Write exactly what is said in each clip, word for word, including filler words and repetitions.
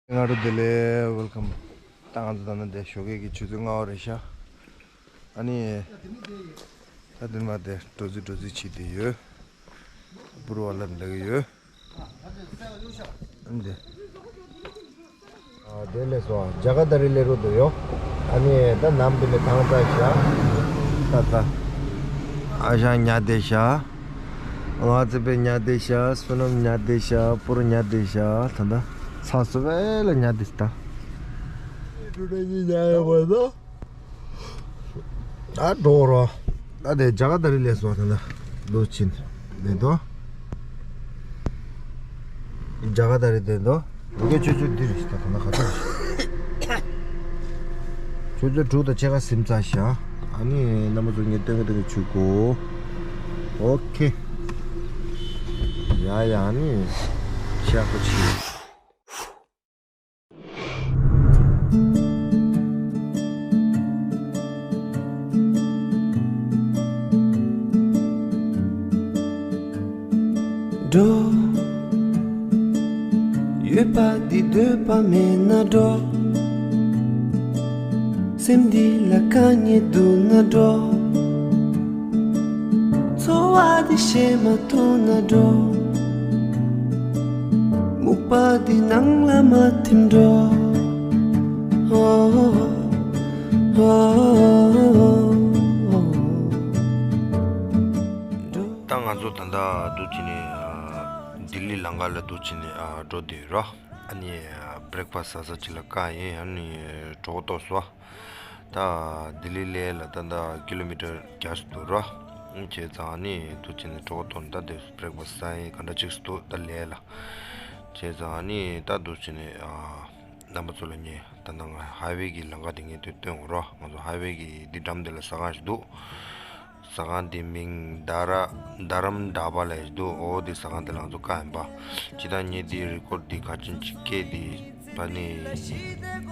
སྔ་དྲོ་བདེ་ལེགས། ཝེལ་ཀམ། ད་ང་ཚོ་ད་ནི་དེ་ཞོགས་ཀས་ཀྱི་ཆུ་ཚོད་ལྔ་པ་རེད་ཤག་ཨ་ནི། ད་དེ་མ་དེ་འགྲོ་རྩིས་འགྲོ་རྩིས་བྱེད་དེ་ཡོད། པུར་བ་ལབ་འདྲ་གི་ཡོད། ཨ་ནི་དེ། ཨ། དེ་ལས་སོ། ཇ་ག་ཏ་རི་ལས་རོ་དུ་ཡོ། ཨ་ནི་ད་ནམ་དེ་ནས་ཐང་ཚ་ཤ། ད་ད། ཨ་ཞང་ཉ་དེ་ཤ། ང་ཚེ་པའི་ཉ་དེ་ཤ། བསོད་ནམས་ཉ་དེ་ཤ། པུར་ཉ་དེ་ཤ། ད་ད། ཚ་སུ་བས་ལ་ཉ་དེ་ཤ་ད། ཨ། འགྲོ་རོ། ད་དེ་ཇ་ག་ཏ་རི་ལས་སོ་ད་ད། འདུག་ཕྱིན། དེ་དོ། ཇ་ག་ཏ་རི་དེ་དོ། འདུག་གེ་ཆུ་ཚོད་འདི་རེད་ད་ད་ན་ག་ཚོད་རེད། ཆུ་ཚོད་དྲུག་དང་ཕྱེད་ཀ་ཟིན་ཚར་ཤག་ཨ་ནི་རྣམ་པ་ཚོ་ངས་སྟོན་གི་སྟོན་གི་ཆུ་གོ། ཨོ་ཁེ། ཡ་ཡ་ཨ་ནི། ཤག་པོ་ཆེ། འགྲོ། ཡོད་པ་འདི་འདོད་པ་མེད་ན་འགྲོ། སེམས་འདི་ལ་དཀའ་ངལ་འདུག་ན་འགྲོ། འཚོ་བ་འདི་ཞེ་མ་ཐུང་ན་འགྲོ། སྨུག་པ་འདི་ནང་ལ་མ་ཐིམ་འགྲོ། ཨོ། ཨོ། ཨོ། ད་ང་ཚོ་ད་ལྟ་འདུག་ཅི་ནས། ཨ། ལྡི་ལི་ལམ་ཁ་ལ་འདུག་ཅི་ནས། ཨ། འགྲོ་བསྡད་ཡོད་ར། ཨ་ནི་བྷི་རེག་ཕ་སི་ཟ་ས་ཅིག་ལ་བཀག་ཡིན། ཨ་ནི་གྲོད་ཁོག་ལྟོགས་སོང་། ད་ལྡི་ལི་ལས་ལ་ད་ལྟ་ཀི་ལོ་མི་ཊར་བརྒྱ་ཙམ་འདུག་ར། བྱས་ཙང་ཨ་ནི་འདུག་ཅི་ནས་གྲོད་ཁོག་ལྟོགས་ནས་ད་དེ་བྷི་རེག་ཕ་སི་ཟ་ཡིན། ག་འདྲ་ཅིག་འདུག་ད་ལས་ལ། བྱས་ཙང་ཨ་ནི་ད་འདུག་ཅི་ནས། ཨ། རྣམ་པ་ཚོ་ལ་ངས་ད་ལྟ་ང་ཧའི་ཝེ་གི་ལམ་ཁ་དེ་ངས་དེ་སྟོན་འོང་རོགས། ང་ཚོ་ཧའི་ཝེ་གི་འདི་འགྲམ་དེ་ལ་ཟ་ཁང་ཞིག་འདུག་ཟ་ཁང་དེ་མིང་དྷ་ར། དྷ་རམ་ཌྷ་བྷ་ལབ་ཡ་ཞིག་འདུག་ཨོ་དེ་ཟ་ཁང་དེ་ལ་ང་ཚོ་བཀག་ཡིན་པ། ཇི་ལྟར་ངས་དེ་རི་ཀོཌ་དེ་ག་ཅན་ཅིག་སྐད་དེ་ཕ་ནི་རྒྱ་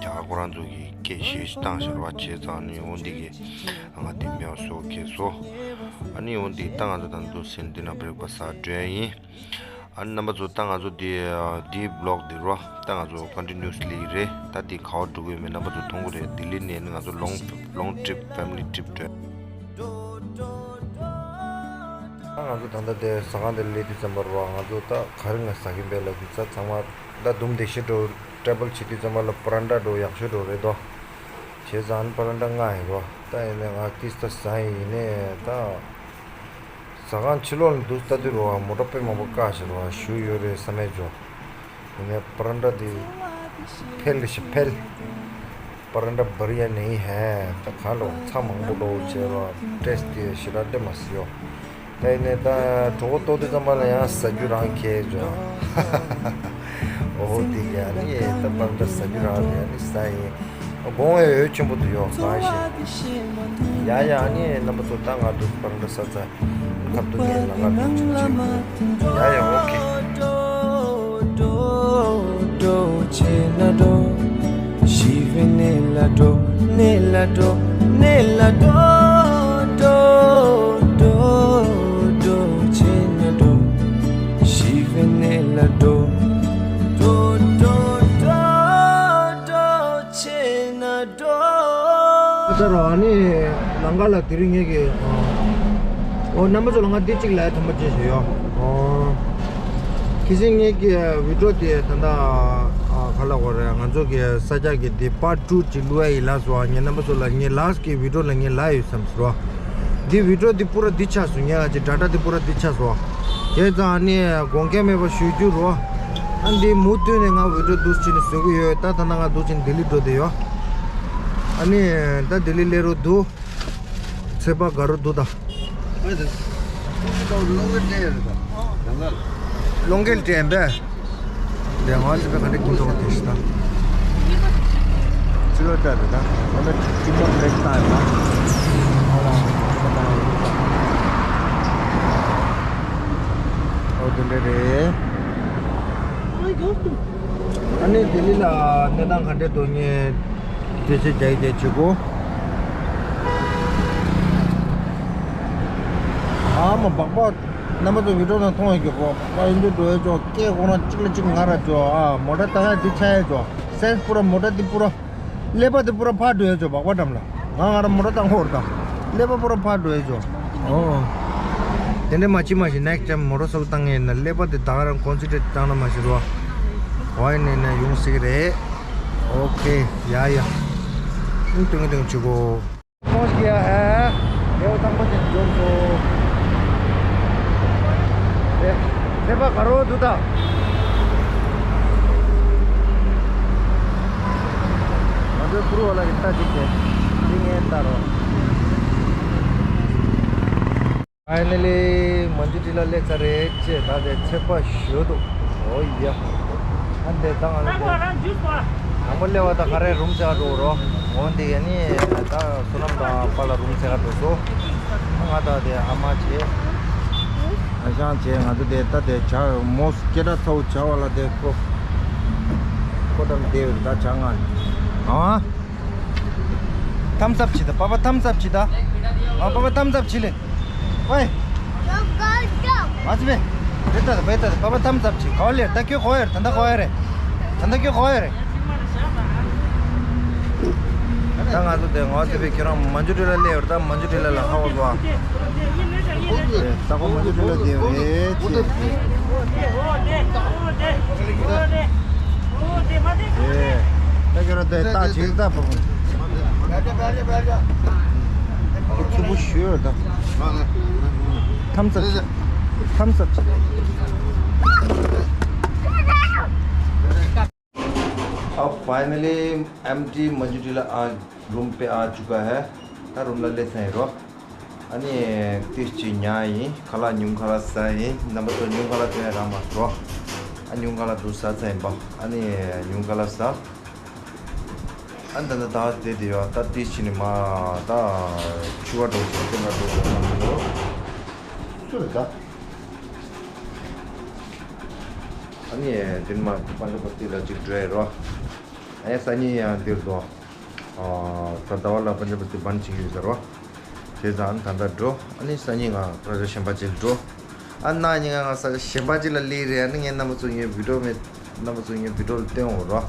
གར་ཁོ་རང་ཚོ་གི་སྐད་བཤད་ཞིག་བཏང་ཤར་བ་བྱས་ཙང་ནི་འོ་འདི་གི་ང་དེ་མེད་པ་བཟོ་ཁེལ་སོང་། ཨ་ནི་འོ་འདི་ད་ང་ཚོ་ད་འདུག་སེ་འདི་ན་བྷི་རེག་ཕ་སི་ཟ་འགྲོ་ཡ་ཡིན། ཨ་ནི་རྣམ་པ་ཚོ་ད་ང་ཚོ་འདི་འདི་བི་ལོག་འདི་རོ། ད་ང་ཚོ་ཀོན་ཊི་ནིའུ་སི་ལི་རེད། ད་འདི་ག་པར་འགྲོ་གི་ཡོད་མེད་རྣམ་པ་ཚོ་མཐོང་གི་རེད། ལྡི་ལི་ནས་ནི་ང་ཚོ་ལོང་ལོང་ཊི་རིབ་ཕེ་མི་ལི་ཊི་རིབ་འགྲོ། ད་ང་ཚོ་ད་ལྟ་དེ་ཟ་ཁང་དེ་སླེབས་དུས་ཙམ་པ་རོ། ང་ཚོ་ད་ག་རེ་ང་ཟ་གིན་པས་ལབ་དུས་ཙ་ཚང་མ་ད་འདུམ་བདེ་ཤེས་འགྲོ། ཊེ་བལ་བྱེད་དུས་ཙམ་པ་ལ་པ་རན་ཊ་འགྲོ་ཡག་ཤོས་འགྲོ་རེད་དོ། བྱས་ཙང་ཨ་ནི་པ་རན་ཊ་མངགས་ཡིན་རོ། ད་ཡིན་ནའི་ང་ཏིས་ད་ཟ་ཡིན་ནའི་ད། ཟ་ཁང་ཕྱི་ལོགས་ལ་འདུག་ལྟ་དུས་རོ། མོ་ཊ་དཔེ་མང་པོ་བཀག་བཞག་རོ། ཞུ་ཡོད་རེད་བསམ་མེད་འཇོ། ཡིན་ནའི་པ་རན་ཊ་དེ་ཕེལ་ཞིག་ཕེལ། པ་རན་ཊ་བར་ཡ་ནི་ཧེ། ད་ག་ལོ་ཚྭ་མང་པོ་འགྲོ་བྱས་རོ། ཊེ་སི་ཊི་དེ་ཞེ་དྲག་བདེ་མ་སི་ཡོ། ད་ཡིན་ནའི་ད་གྲོད་ཁོག་ལྟོགས་དུས་ཙམ་པ་ལ་ཡང་ཟ་རྒྱུ་རང་ཁེལ་འཇོ། ཨོ་དེ་ག་ནི་ད་པ་རན་ཊ་ཟ་རྒྱུ་རང་རེད། ཨ་ནི་ཟ་ཡིན། དགོངས་པའི་འོས་ཆེན་པོ་དུ་ཡོད་གང་ཞིག་ཡ་ཡ་ཨ་ནི་རྣམ་པ་ཚོ་ད་ང་འདུག་པ་རན་ཊ་ཟ་ཚར། ཁབ་ཏུ་ངས་ལ་ང་འདུག་ཅིག་ཅིག་ཡ་ཡ་ཨོ་ཁེ། ད་རོ་ཨ་ནི་ལམ་ཁ་ལ་དེ་རིང་ངེད་ཀྱི་ཨོ་རྣམ་པ་ཚོ་ལ་ང་འདི་གཅིག་ལ་ཐམས་ཅད་ཞུ་ཡོ། ཨོ་ཁྱེད་ཚོས་ངེད་ཀྱི་བི་ཌིའོ་དེ་ད་ལྟ་ག་ལ་གོ་རེད། ང་ཚོ་གི་ས་སྐྱ་གི་འདི་པར་ཊུ་གཅིག་བླུག་ཡ་ཡིན་ལ་སོ། ངས་རྣམ་པ་ཚོ་ལ་ངའི་ལཱ་སི་ཊི་གི་བི་ཌིའོ་ལ་ངས་ལབ་ཡོད་བསམ་སོ། འདི་བི་ཌིའོ་འདི་པུ་ར་འདི་ཆགས་སོང་། ངས་ང་ཅིག་ཌ་ཊ་འདི་པུ་ར་འདི་ཆགས་སོང་། བྱས་ཙང་ཨ་ནི་དགོངས་འགལ་མེད་པ་ཞུ་རྒྱུ་རོ། ཨ་འདི་མུ་མཐུད་ནས་ང་བི་ཌིའོ་འདུག་སེ་བྱས་ནས་བཟོ་གི་ཡོད། ད་ད་ན་ང་འདུག་སེ་བྱས་ནས་ལྡི་ལི་འགྲོ་བསྡད་ཡོད། ཨ་ནི་ད་ལྡི་ལི་སླེབས་རོགས་འདུག་ཚོད་དཔག་དགའ་རོགས་འདུག་ད། ལོང་གེལ་དྲན་པས། དེ་ང་ཚོ་ག་འདྲ་ཀུན་ཐོག་དེ་ཤི་ད། ཅི་ལོ་ད་རེད་ད། ང་ཚོ་ཅི་ལོ་ལེགས་ད་ཡིན་ན། ཨོ་དེ་འདྲ་རེད། ཨ་ནི་ལྡི་ལི་ལ་གནས་སྟངས་ག་འདྲ་འདུག་ངས་འགྲེལ་བཤད་རྒྱག་གི་བྱེད་གོ། ཨ་མ་སྦག་སྦག་རྣམ་པ་ཚོ་བི་ཌིའོ་ནང་མཐོང་ཡོད་ཀྱི་གོ། ཨ་ཡིན་དུ་འགྲོ་ཡོད་ཅོག་སྐད་ཁོ་རང་གཅིག་ལ་གཅིག་ང་ར་ཅོག་ཨ་མོ་ཊ་ཏང་ཡ་འདི་ཆ་ཡ་ཅོག་སེམས་པུ་ར་མོ་ཊ་དེ་པུ་ར་ཀླད་པ་དེ་པུ་ར་ཕར་འགྲོ་ཡ་ཅོ་བག་པ་འགྲམ་ལ། ང་ང་ར་མོ་ཊ་བཏང་ཧོར་དང་། ཀླད་པ་པུ་ར་ཕར་འགྲོ་ཡ་ཅོ། ཨོ། དེ་འདྲ་མ་ཅི་མ་ཞིག་ནེགསི་ཊའིམ་མོ་ཊ་སའི་ཀལ་བཏང་ངེས་ན་ཀླད་པ་དེ་ད་ག་རང་ཀོན་སེན་ཊི་རེཊ་བཏང་ན་མ་ཞིག་རོ། ཝའི་ནས་ན་ཡོང་སྲིད་ཀྱི་རེད། ཨོ་ཁེ། ཡ་ཡ། ཏུང་ཏུང་ཏུང་ཆུ་གོ། पहुंच गया है। देव तंबू से जोर को। ए, सेवा करो दूता। मधुपुर वाला कितना ठीक है। ठीक है तारो। फाइनली मञ्जुटिला ले चरे चे दादे छेपा शुदु। ओ या। अन्ते तंग अन्ते। नंबर लेवा ता खरे रूम से आडो रो। ओन दे यानी ता सुनम ता पाला रूम से आडो सो। ང་ད་དེ་ཨ་མ་ཆེ། ཨ་ཞང་ཆེ། ང་ཚོ་དེ་ད་དེ་ཇ་མོས་སྐད་གྲགས་ཚ་བོ་ཇ་བ་ལ་དེ་ཁོ་ཁོ་དང་དེ་ད་ཇ་ང་ཨ། ཐམ་སབ་ཅི་ད། པ་པ་ཐམ་སབ་ཅི་ད། ཨ་པ་པ་ཐམ་སབ་ཅི་ལེ། ཝེ། ཨ་ཙི་བེ། བེ་ཏ་བེ་ཏ་པ་པ་ཐམ་སབ་ཅི་ག་ལེ། ད་ཁྱོད་གོ་ཡར་ད་ད་གོ་ཡར་རེ། ད་ད་ཁྱོད་གོ་ཡར་རེ། ད་ང་ཚོ་དེ་ང་ཚོ་བེ་ཁྱོད་རང་མ་འཇུ་ཏྲི་ལ་ལེ་ཡོད་ད། མ་འཇུ་ཏྲི་ལ་ལ་ཧ་བ་བ། ས་གོ་མ་འཇུ་ཏྲི་ལ་དེ་ཡོད་རེད་ཅེས། ད་ཁྱོད་རང་དེ་ལྟ་ཅིག་ལྟ་བ། ཁོ་ཚུ་བུ་ཞུ་ཡོད་ད། ཐམ་སབ་ཅིག་ཐམ་སབ་ཅིག अब फाइनली एमटी मजूटीला आ रूम पे आ चुका है। ད་རུམ་ལ་སླེབས་ཚར་ཡིན་རོ། ཨ་ནི་ཏིས་ཅི་ཉ་ཡིན། ཁ་ལག་ཉུང་ཁ་ལག་ཟ་ཡིན། རྣམ་པ་ཚོ་ཉུང་ཁ་ལག་དོན་རང་མ་རོ། ཨ་ཉུང་ཁ་ལག་དུ་ཟ་ཚར་ཡིན་པ། ཨ་ནི་ཉུང་ཁ་ལག་ཟ། ཨ་ནི་ད་ད་ད་དེ་དེ་ཡོད་ད། ཏིས་ཅི་ནི་མ་ད་ཆུ་བ་འགྲོ་ཅིག་ཏེ་མ་འགྲོ་ཅིག་མ་འགྲོ། སུ་རེད་ད། ཨ་ནི་དེ་ནི་མ་པན་ཇ་བ་ཏི་ལ་ཅིག་འགྲོ་ཡ་རོ། ཨ་ཡ་སང་ཉིན་ཡང་འདིར་འགྲོ། ད་ཟླ་བ་ལ་པན་ཇ་བ་ཏི་བན་ཅིག་ཡོད་ཟེར་བ། བྱས་ཙང་ད་ལྟ་འགྲོ། ཨ་ནི་སང་ཉིན་ང་ས་ཆ་གཞན་པ་ཅིག་ལ་འགྲོ། ཨ་ན་ཉིན་ང་ང་ས་ཆ་གཞན་པ་ཅིག་ལ་སླེབས་རེད། ཨ་ནི་ངས་རྣམ་པ་ཚོ་ངའི་བི་ཌིའོ་མེད། རྣམ་པ་ཚོ་ངའི་བི་ཌིའོ་ལ་སྟོན་འོང་རོ།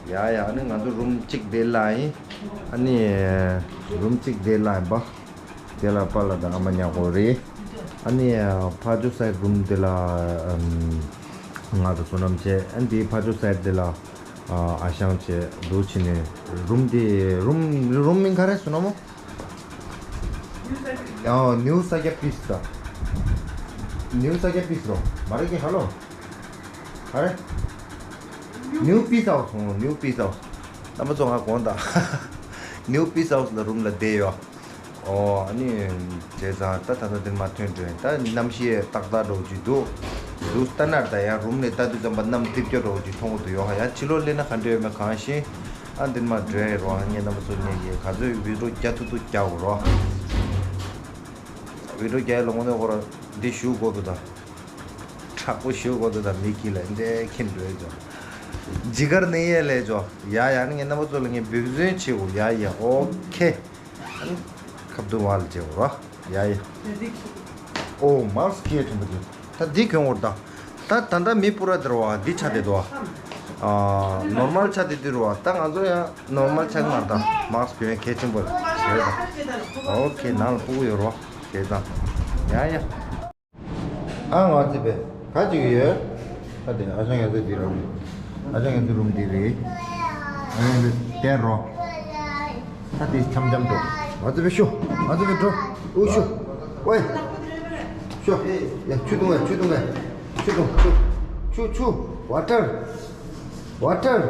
ཡ་ཡ། ཨ་ནི་ང་ཚོ་རུམ་གཅིག་དེ་ལ་ཡིན། ཨ་ནི་རུམ་གཅིག་དེ་ལ་ཡིན་པ། དེ་ལ་པཱ་ལགས་དང་ཨ་མ་ཉལ་གོ་རེད། ཨ་ནི་ཕར་ཕྱོགས་སའི་རུམ་དེ་ལ་ང་དང་བསོད་ནམས་བྱས། ཨ་ནི་དེའི་ཕར་ཕྱོགས་སའི་དེ་ལ་ཨ་ཞང་བྱས། འདུག་ཕྱིན་ནས་རུམ་དེ་རུམ་རུམ་མིང་ག་རེ་བསོད་ནམས་མོ། ཨ་ནིའུ་ས་ཀྱ་པིས་ད། ནིའུ་ས་ཀྱ་པིས་རོ། མ་རེད་ཀི་ཧ་ལོ། ག་རེ། ནིའུ་པིས་ཧའུ་སི། ནིའུ་པིས་ཧའུ་སི། རྣམ་པ་ཚོ་ང་དགོངས་དག་ནིའུ་པིས་ཧའུ་སི་ལ་རུམ་ལ་བསྡད་ཡོད། ཨོ་ཨ་ནི་བྱས་ཙང་ད་ད་ལྟ་འདིར་མ་ཐོན་འགྲོ་ཡིན། ད་གནམ་གཤིས་ཏག་ཏག་འགྲོ་གི་འདུག་འདུག་ལྟ་ན་ད་ཡང་རུམ་ནས་ལྟ་དུས་ཙམ་པ་གནམ་རྡིབ་སྐྱོ་འགྲོ་གི་མཐོང་གི་འདུག་ཡོད་ཧ། ཡང་ཕྱི་ལོགས་སླེབས་ན་ག་འདྲ་ཡོད་མེད་གང་ཤེས། ཨ་འདིར་མ་འགྲོ་ཡ་རོ། ཨ་ངས་རྣམ་པ་ཚོ་ངས་ཀྱི་ག་ཚོད་བི་ཌིའོ་རྒྱག་ཐུབ་ཐུབ་རྒྱག་དགོས་རོ། བི་ཌིའོ་རྒྱག་ཡ་ལ་དངོས་གནས་ཁོ་ར་འདི་ཞུ་དགོས་འདུག་ད། དྲག་པོ་ཞུ་དགོས་འདུག་ད། མི་ཁྱི་ལ་འདྲེ་ཁྱིམ་འགྲོ་ཡ་ཅོ། ཇི་གར་ནི་ཡ་ལེ་ཅོ། ཡ་ཡ། ཨ་ནི་ངས་རྣམ་པ་ཚོ་ལ་ངས་འབུག་བརྩོན་བྱེད་དགོས། ཡ་ཡ། ཨོ་ཁེ། ཨ་ནི་ཁ་བརྡུང་བ་ལ་བྱེད་དགོས་རོ། ཡ་ཡ། ཨོ་མཱ་སི་ཀི་ཁྱེར་ཐོན་པ་དེ། ད་འདི་གྱོན་དགོས་ད། ད་ད་ལྟ་མི་སྤུ་ར་དེ་རོ་བ་འདི་ཆ་དེ་དོ། ཨ་ནོར་མལ་ཆ་དེ་དུས་རོ་བ། ད་ང་ཚོ་ཡང་ནོར་མལ་ཆ་གི་མ་རེད་ད། མཱ་སི་ཀི་གྱོན་གལ་ཆེན་པོ་རེད་ད། ཨོ་ཁེ། ནང་ལ་སྤུ་གུ་ཡོད་རོ། བྱས་ཙང་། ཡ་ཡ། ཨ་ང་ཚོ་པས་ག་ཅིག་ཡོད། ད་དེ་ཨ་ཞང་ཡ་ཚོ་འདི་རོ། ཨ་ཞང་ཡ་ཚོ་རུམ་འདི་རེད། ཨ་ཡ་འདི་དེ་རོ། ད་དེ་འཆམ་འཆམ་འགྲོ། ང་ཚོ་པས་ཤོ། ང་ཚོ་པས་འགྲོ། ཨུ་ཤོ། ཝེ། ཤོ། ཡ་ཆུ་བཏུང་བས། ཆུ་བཏུང་བས། ཆུ་བཏུང་། ཆུ། ཆུ་ཆུ། ཝ་ཊར། ཝ་ཊར།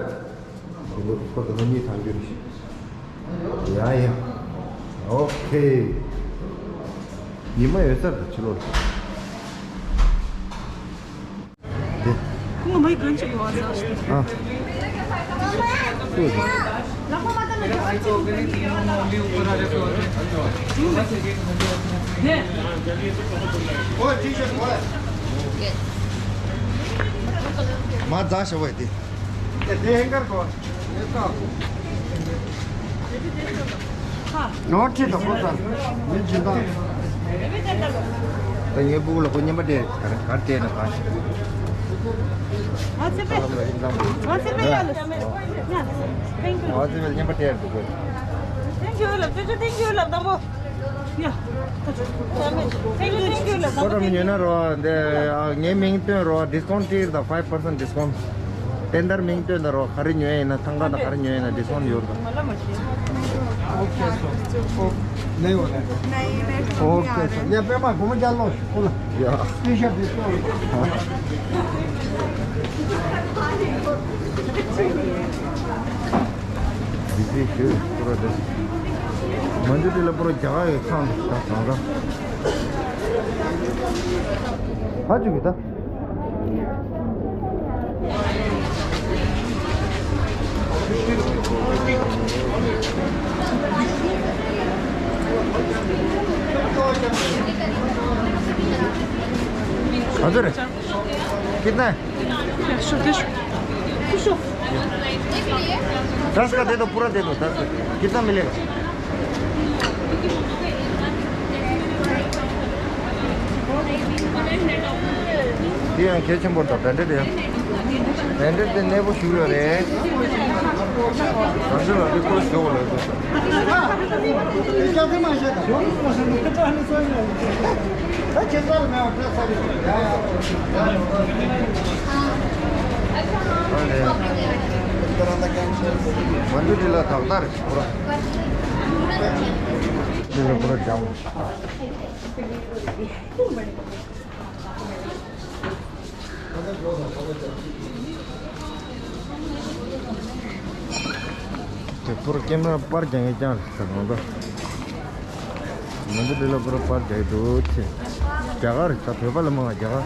ཁོ་ཚོ་ང་གཉིས་ཐང་རྒྱུ་རེད། ཡ་ཡ། ཨོ་ཁེ། ཉི་མ་ཡོད་ཚར་ད་ཕྱི་ལོགས་ལ། དེ། ཁོང་མའི་གོན་ཆེ་གོ་བ་ཟ་ཞིག་ཨ། སུ་རེད། མ་རྫ་ཞེ་བ་དེ། ནོར་ཁྲིད་དང་པོ་ས། མི་སྦྱིན་བདག་ད་ངའི་སྤུ་གུ་ལ་ཁོ་ཉན་པ་དེ་གར་གར་བལྟས་ན་གང་ཞིག་ང་ཚེ་འཕེལ། ང་ཚེ་འཕེལ་ཡ་ལ། ཡ། Thank you། ང་ཚེ་འཕེལ་བརྙན་པར་སྟེར་འདུག་གོ། Thank you ལབ། ཐུགས་རྗེ་ཆེ། Thank you ལབ། དང་པོ། ཡ། Thank you, thank you ལབ། ཕོ་བྲང་ཉོས་ན་རོ། འདི་ཨ་ངའི་མིང་བཏོན་རོ། discount སྤྲད་དང་། five percent discount། རྟེན་འབྲེལ་མིང་བཏོན་དང་རོ། ག་རེ་ཉོས་ཡིན་ན། ཐང་ག་དང་ག་རེ་ཉོས་ཡིན་ན་discount ཡོད་རེད། ཨོ་ཁེ་སོ། ཨོ། ནའི་ཝ་ལེ། ནའི་ཝ་ལེ། ཨོ་ཁེ་སོ། ཡ། པད་མ་སྒོར་མོ་བརྒྱ་ལོངས་ཤིག་ཁོ་ལ། ཡ། ཏི་ཤར་དེ་སོ། འདི་ཚོའི་ཞོལ་པུ་ར་དེ། མ་འཇུ་དེ་ལ་པུ་ར་རྒྱ་གར་ཡོད་ཚང་ད་ཚང་ད། ཧ་ཅུ་གི་ད། ཨ་ཙི་རེད། कितना है? दस का दे दो, पूरा दे दो, दस का। कितना मिलेगा? དེ་ཡང་གལ་ཆེན་པོ་རེད། ད་བྷེན་ཌེཌ་ཡང་། བྷེན་ཌེཌ་དེ་གནས་པོ་ཞིག་ཡོད་རེད། ང་ཚོ་ལ་དེ་ཁོ་ཞོག་ལ་དེ། མ་འདུག་འདི་ལ་དག་དག་རེད། འདི་ལ་པུ་ར་འཇམ། དེ་པུ་ར་ཀེམ་ར་པར་རྒྱག་མཁན་རྐྱང་རེད་ཟེར་གོ་ད། མ་འདི་འདི་ལ་པུ་ར་པར་རྒྱག་འདུག་ཅེས། རྒྱ་གར་རེད་ད། བོད་པ་ལ་མང་བ་རྒྱ་གར།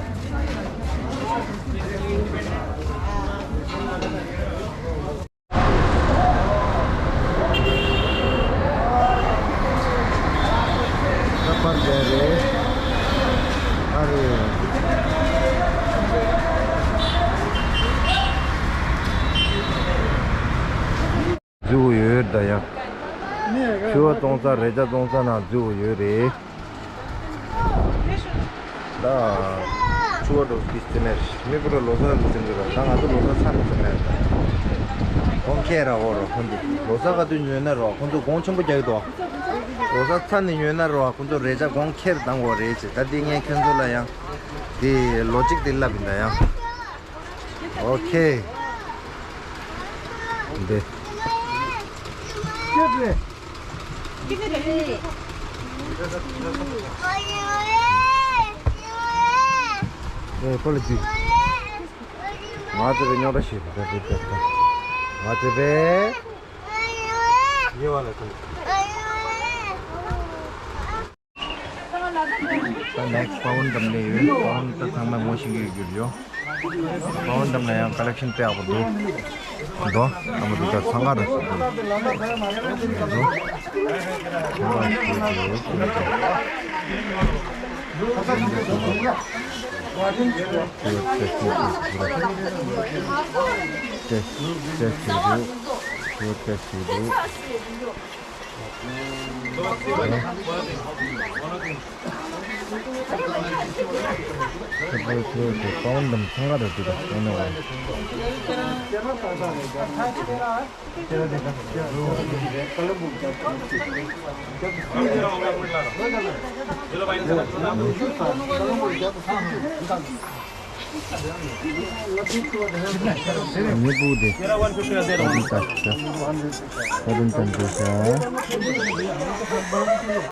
ད་པར་རྒྱག་རེད། ཨ་རེ། འཛུལ་ཡོད་ད་ཡ། ཕྱུ་པ་བཙོང་ས། རས་ཆ་བཙོང་ས་ནང་འཛུལ་ཡོད་རེད། ད་ཕྱུ་པ་འགྲོ་དུས་དེ་ནས་མི་བུ་ར་ལོ་གསར་དུ་འཛིན་དགོས་ར། ད་ང་ཚོ་ལོ་གསར་ཚར་ནས་འཛིན་མེད། གོང་ཁེ་ར་འོ་ར་ཁོང་ཚོ་ལོ་གསར་ག་དུས་ཉོས་ན་ར་ཁོང་ཚོ་གོང་ཆེན་པོ་རྒྱག་གི་འདུག་ལོ་གསར་ཚར་ནས་ཉོས་ན་ར་ཁོང་ཚོ་རས་ཆ་གོང་ཁེར་བཏང་དགོས་རེད་ཅེས། ད་འདི་ངས་ཁྱོད་ཚོ་ལ་ཡང་དེ་ལོ་ཇིག་དེ་ལབ་ཡིན་ད་ཡང་། ཨོ་ཁེ། འདི། ཨེ་ཁོ་ལ་ཅི། ང་ཚོ་བའི་རྙོག་དྲ་ཞིག་རེད་ད་དེ་ལྟར་ད། ང་ཚོ་བའི། ཡེ་བ་ལ་ཐུག་ད་ནེགསི་པ་ཝན་དམ་ནས་ཡོད། པ་ཝན་ད་ཚང་མ་ངོ་ཤེས་ཀྱི་ཡོད་རྒྱུ་རེད་ཡོ། པ་ཝན་དམ་ལ་ཡང་ཀ་ལེག་ཤན་དཔེ་ཡག་པོ་འདུག་འདུག་ཨ་མ་འདུག་ད་ཚང་ག་རེད་ཟེར་འདུག་འདུག་ཚང་ག་ཞིག་འདུག་ཏེ་ཏེ་ཏེ་ཏེ་ཏེ་ཏེ་ཏེ་ཏེ་ཏེ་ཏེ་ཏེ། ཉེ་པོ་དེ། ད་དུང་ད་དུང་ད་དུང་ད་དུང་ད།